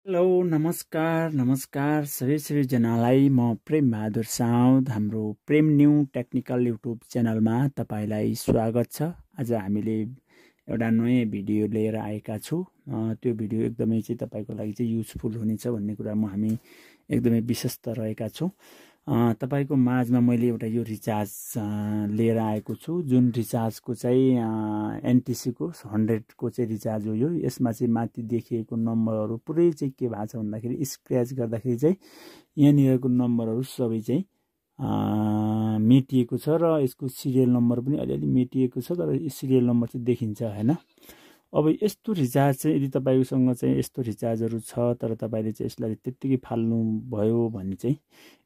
Hello नमस्कार नमस्कार सबैजनालाई म प्रेम बहादुर साउद हाम्रो प्रेम न्यू टेक्निकल युट्युब च्यानलमा तपाईलाई स्वागत छ। आज हामीले एउटा नयाँ भिडियो लिएर आएका छौँ। त्यो भिडियो एकदमै चाहिँ तपाईको लागि चाहिँ युजफुल हुनेछ भन्ने कुरामा हामी एकदमै विश्वस्त रहेका छौँ। तपाईको माझमा मैले एउटा यो रिचार्ज लिएर आएको छु, जुन रिचार्जको चाहिँ एनटिसी को 100 को चाहिँ रिचार्ज हो। यो यसमा चाहिँ माथि देखिएको नम्बरहरू पुरै चाहिँ के भएको छ भन्दाखेरि स्क्रैच गर्दाखेरि चाहिँ यहाँनिरको नम्बरहरू सबै चाहिँ मेटिएको छ र यसको सिरियल नम्बर पनि अलिअलि मेटिएको छ, तर सिरियल नम्बर चाहिँ देखिन्छ हैन। अब यस्तो रिचार्ज चाहिँ यदि तपाईसँग चाहिँ यस्तो रिचार्जहरू छ तर तपाईले चाहिँ यसलाई त्यतिकै फाल्नु भयो भने चाहिँ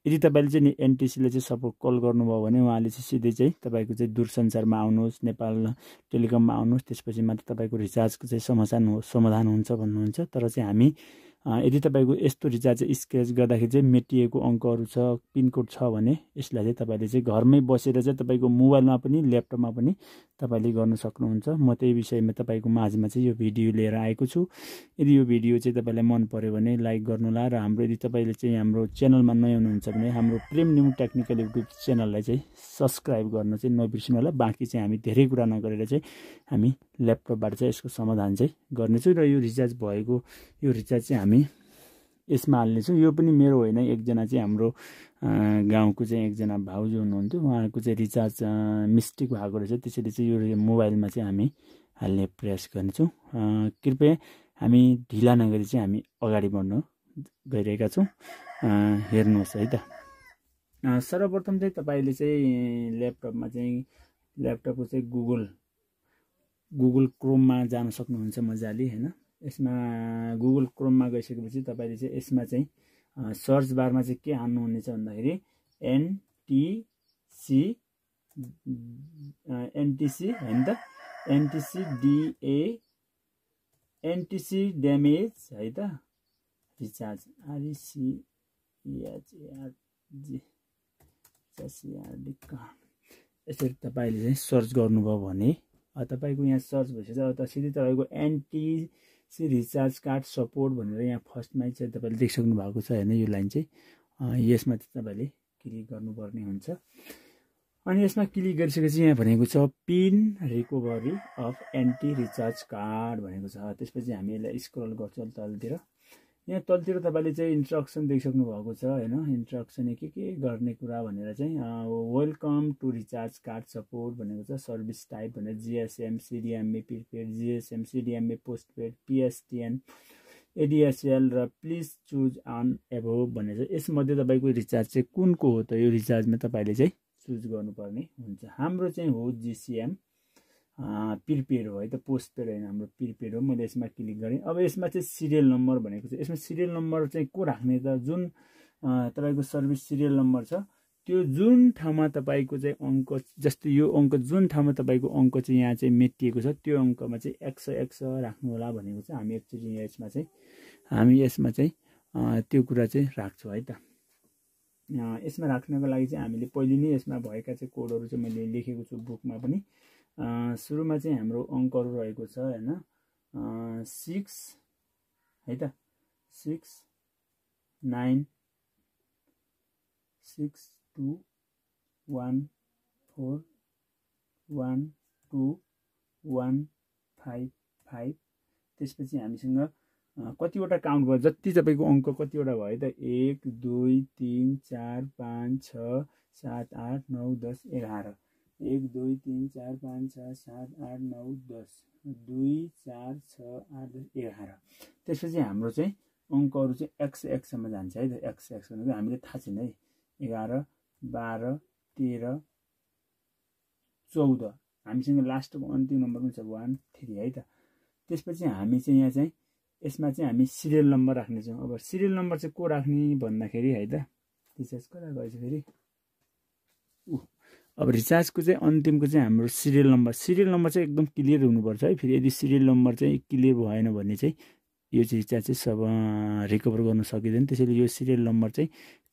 यदि तपाईले चाहिँ एनटिसीले चाहिँ सपोर्ट कल गर्नुभयो भने उहाँले चाहिँ सिधै चाहिँ तपाईको चाहिँ दूरसञ्चारमा आउनुहोस्, नेपाल टेलिकममा आउनुहोस्, त्यसपछि मात्र तपाईको रिचार्जको चाहिँ समाधान हुन्छ भन्नुहुन्छ। तर चाहिँ हामी यदि तपाईको यस्तो रिचार्ज चाहिँ स्क्रैच गर्दाखेरि चाहिँ मेटिएको अङ्कहरू छ, पिनकोड छ भने यसलाई चाहिँ तपाईले चाहिँ घरमै बसेर चाहिँ तपाईको मोबाइलमा पनि ल्यापटपमा पनि तपाईले गर्न सक्नुहुन्छ। म त्यही विषयमा तपाईको माझमा चाहिँ यो भिडियो लिएर आएको छु। यदि यो भिडियो चाहिँ तपाईलाई मन पर्यो भने लाइक गर्नुहोला र हाम्रो यदि तपाईले चाहिँ हाम्रो च्यानलमा नयाँ हुनुहुन्छ भने हाम्रो प्रेम न्यू टेक्निकल युट्युब च्यानललाई चाहिँ सब्स्क्राइब गर्न चाहिँ नबिर्सिनु होला। बाँकी चाहिँ हामी धेरै कुरा नगरेर चाहिँ हामी ल्यापटपबाट चाहिँ यसको समाधान चाहिँ गर्नेछौँ र यो रिचार्ज भएको यो रिचार्ज चाहिँ हामी यसमा हाल्नेछौँ। यो पनि मेरो होइन, एकजना चाहिँ हाम्रो गाउँको चाहिँ एकजना भाउजू हुनुहुन्थ्यो, उहाँको चाहिँ रिचार्ज मिस्टेक भएको रहेछ, त्यसैले चाहिँ यो मोबाइलमा चाहिँ हामी हाल्ने प्रयास गर्नेछौँ। कृपया हामी ढिला नगरी चाहिँ हामी अगाडि बढ्न गइरहेका छौँ, हेर्नुहोस् है त। सर्वप्रथम चाहिँ तपाईले चाहिँ ल्यापटपको चाहिँ गुगल क्रोममा जान सक्नुहुन्छ मजाले हैन। यसमा गुगल क्रोममा गइसकेपछि तपाईले चाहिँ यसमा चाहिँ सर्च बारमा चाहिँ के हान्नु हुनेछ भन्दाखेरि एनटिसी हैन त, एनटिसी ड्यामेज है त रिचार्ज यसरी तपाईले चाहिँ सर्च गर्नुभयो भने तपाईको यहाँ सर्च भइसक्छ। अब सिधै तपाईको एनटिसी रिचार्ज कार्ड सपोर्ट भनेर यहाँ फर्स्टमै चाहिँ तपाईले देखिसक्नु भएको छ हैन। यो लाइन चाहिँ यसमा चाहिँ तपाईले क्लिक गर्नुपर्ने हुन्छ। अनि यसमा क्लिक गरिसकेपछि यहाँ भनेको छ pin recovery of anti recharge card भनेको छ। त्यसपछि हामी यसलाई स्क्रल गर्छौँ तलतिर। यहाँ तलतिर तपाईले चाहिँ इन्स्ट्रक्सन देखिसक्नु भएको छ हैन। इन्स्ट्रक्सन के गर्ने कुरा भनेर चाहिँ welcome to recharge card support भनेको छ। सर्भिस टाइप भनेर GSM, CDMA prepaid, GSM, CDMA postpaid, PSTN, ADSL र प्लिज चुज अन एभोभ भनेर छ। यसमध्ये तपाईको रिचार्ज चाहिँ कुनको हो त, यो रिचार्जमा तपाईले चाहिँ चुज गर्नुपर्ने हुन्छ। हाम्रो चाहिँ हो जिसिएम प्रिपेड हो है त, पोस्टपेड होइन, हाम्रो प्रिपेड हो। मैले यसमा क्लिक गरेँ। अब यसमा चाहिँ सिरियल नम्बर भनेको छ। यसमा सिरियल नम्बर चाहिँ को राख्ने त, जुन तपाईको सर्भिस सिरियल नम्बर छ त्यो जुन ठाउँमा तपाईको चाहिँ अङ्क, जस्तै यो अङ्क जुन ठाउँमा तपाईको अङ्क चाहिँ यहाँ चाहिँ मेटिएको छ त्यो अङ्कमा चाहिँ 100 राख्नु होला भनेको छ। हामी एकचोटि यसमा चाहिँ त्यो कुरा चाहिँ राख्छौँ है त। यसमा राख्नको लागि चाहिँ हामीले पहिले नै यसमा भएका चाहिँ कोडहरू चाहिँ मैले लेखेको छु बुकमा पनि। सुरुमा चाहिँ हाम्रो अङ्कहरू रहेको छ हैन, 6 है त, 6 9 6 2 1 4 1 2 1 5 5। त्यसपछि हामीसँग कतिवटा काउन्ट भयो, जति तपाईको अङ्क कतिवटा भयो त, 1 2 3 4 5 6 7 8 9 10 11, 1 2 3 4 5 6 7 8 9 10, 2 4 6 8 10 11। त्यसपछि हाम्रो चाहिँ अङ्कहरू चाहिँ x सम्म जान्छ है त। x भनेको हामीले थाहा छैन है, 11 12 13 14, हामीसँग लास्टको अन्तिम नम्बर पनि छ 1 3 है त। त्यसपछि हामी चाहिँ यहाँ चाहिँ यसमा चाहिँ हामी सिरियल नम्बर राख्नेछौँ। अब सिरियल नम्बर चाहिँ को राख्ने भन्दाखेरि है त, रिचार्ज कता गएछ फेरि, अब रिचार्जको चाहिँ अन्तिमको चाहिँ हाम्रो सिरियल नम्बर चाहिँ एकदम क्लियर हुनुपर्छ है। फेरि यदि सिरियल नम्बर चाहिँ क्लियर भएन भने चाहिँ यो चाहिँ रिचार्ज चाहिँ सब रिकभर गर्न सकिँदैन। त्यसैले यो सिरियल नम्बर चाहिँ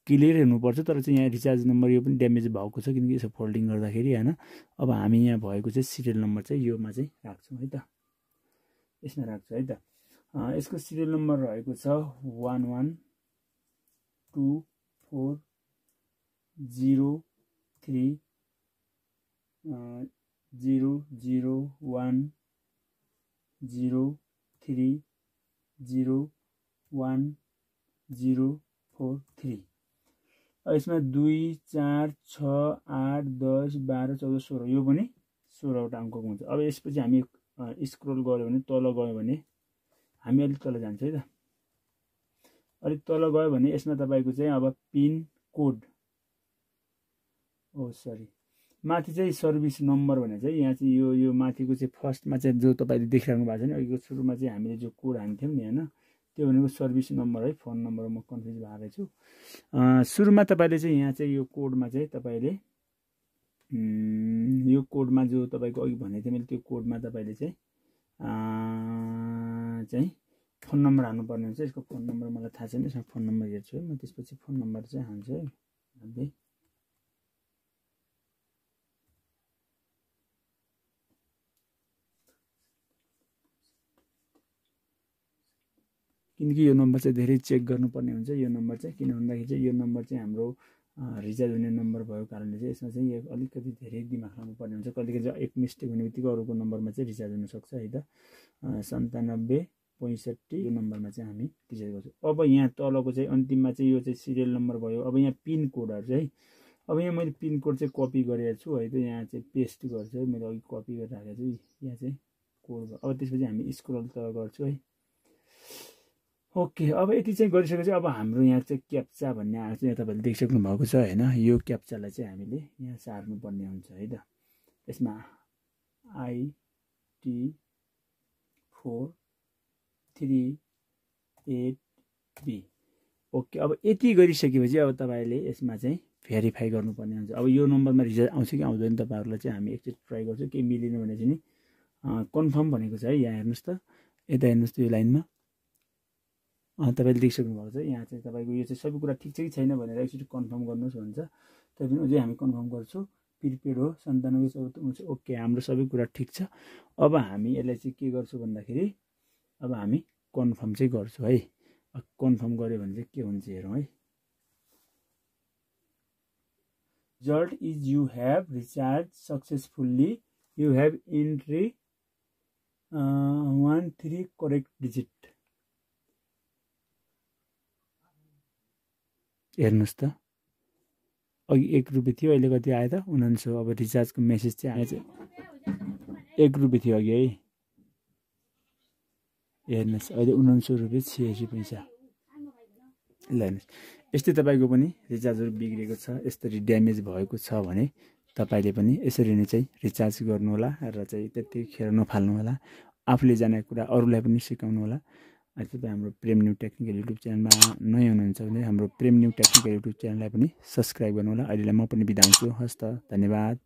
क्लियर हुनुपर्छ। तर चाहिँ यहाँ रिचार्ज नम्बर यो पनि ड्यामेज भएको छ किनकि यसो फोल्डिङ गर्दाखेरि हैन। अब हामी यहाँ भएको चाहिँ सिरियल नम्बर चाहिँ योमा चाहिँ राख्छौँ है त, यसमा राख्छु है त। यसको सिरियल नम्बर रहेको छ 112403 001030104 यसमा 2 4 6 8 10 12 14 16 यो पनि 16 वटा अङ्कको हुन्छ। अब यसपछि हामी स्क्रोल गर्यो भने तल गयो भने हामी अलिक तल जान्छ है त। अलिक तल गयो भने यसमा तपाईको चाहिँ अब पिन कोड माथि चाहिँ सर्भिस नम्बर भने चाहिँ यहाँ चाहिँ यो माथिको चाहिँ फर्स्टमा चाहिँ जो तपाईले देखिराख्नु भएको छ नि अघिको सुरुमा चाहिँ हामीले जो कोड हान्थ्यौं नि हैन त्यो भनेको सर्भिस नम्बर है। फोन नम्बर म कन्फ्युज भएको छु। सुरुमा तपाईले चाहिँ यहाँ चाहिँ यो कोडमा चाहिँ तपाईले यो कोडमा जो तपाईको अघि भनेको थिएँ मैले त्यो कोडमा तपाईले चाहिँ फोन नम्बर हाल्नु पर्ने हुन्छ। यसको फोन नम्बर मलाई थाहा छैन, यसमा फोन नम्बर हेर्छु है म। त्यसपछि फोन नम्बर चाहिँ हाल्छु है 90 किनकि यो नम्बर चाहिँ धेरै चेक गर्नुपर्ने हुन्छ। यो नम्बर चाहिँ किन भन्दाखेरि चाहिँ यो नम्बर चाहिँ हाम्रो रिचार्ज हुने नम्बर भएको कारणले चाहिँ यसमा चाहिँ अलिकति धेरै दिमाग लगाउनुपर्ने हुन्छ। कहिलेकाहीँ चाहिँ एक मिस्टेक हुने बित्तिकै अरूको नम्बरमा चाहिँ रिचार्ज हुनसक्छ है त। 97 65 यो नम्बरमा चाहिँ हामी रिचार्ज गर्छौँ। अब यहाँ तलको चाहिँ अन्तिममा चाहिँ यो चाहिँ सिरियल नम्बर भयो। अब यहाँ पिन कोडहरू चाहिँ अब यहाँ मैले पिन कोड चाहिँ कपी गरेको छु है त। यहाँ चाहिँ पेस्ट गर्छु है, मैले अघि कपी गरेर राखेको छु। यहाँ चाहिँ कोड भयो। अब त्यसपछि हामी स्क्रोल तल गर्छु है। ओके, अब यति चाहिँ गरिसकेपछि अब हाम्रो यहाँ चाहिँ क्याप्चा भन्ने आएको छ। यहाँ तपाईँले देखिसक्नु भएको छ हैन। यो क्याप्चालाई चाहिँ हामीले यहाँ सार्नु पर्ने हुन्छ है त। यसमा IT4388B। ओके, अब यति गरिसकेपछि अब तपाईले यसमा चाहिँ भेरिफाई गर्नुपर्ने हुन्छ। अब यो नम्बरमा रिचार्ज आउँछ कि आउँदैन तपाईहरुलाई चाहिँ हामी एकचोटि ट्राई गर्छौँ। केही मिलेन भने चाहिँ नि कन्फर्म भनेको छ है। यहाँ हेर्नुस् त, यता हेर्नुस् त यो लाइनमा तपाईले देखिसक्नु भएको छ। यहाँ चाहिँ तपाईको यो चाहिँ सबै कुरा ठिक छ कि छैन भनेर एकचोटि कन्फर्म गर्नुस् भन्छ। तैपनि अझै हामी कन्फर्म गर्छौँ। प्रिपेड हो 97 ओके, हाम्रो सबै कुरा ठिक छ। अब हामी यसलाई चाहिँ के गर्छौँ भन्दाखेरि अब हामी कन्फर्म चाहिँ गर्छौँ है। कन्फर्म गर्यो भने चाहिँ के हुन्छ हेरौँ है। Result is you have recharged successfully. You have entry 13 correct digit. हेर्नुस् त, अघि 1 रुपैयाँ थियो, अहिले कति आयो त 99। अब रिचार्जको मेसेज चाहिँ आएछ। 1 रुपैयाँ थियो अघि है। हेर्नुस् अहिले 99 रुपैयाँ 86 पैसा। ल हेर्नुस्, यस्तै तपाईको पनि रिचार्जहरू बिग्रेको छ, यसरी ड्यामेज भएको छ भने तपाईले पनि यसरी नै चाहिँ रिचार्ज गर्नु होला र चाहिँ त्यतिखेर नफाल्नु होला। आफूले जानेको कुरा अरूलाई पनि सिकाउनु होला। तपाईँ हाम्रो प्रेम न्यू टेक्निकल युट्युब च्यानलमा नयाँ हुनुहुन्छ भने हाम्रो प्रेम न्यू टेक्निकल युट्युब च्यानललाई पनि सब्स्क्राइब गर्नु होला। अहिलेलाई म पनि बिदा हुन्छु। हस् त, धन्यवाद।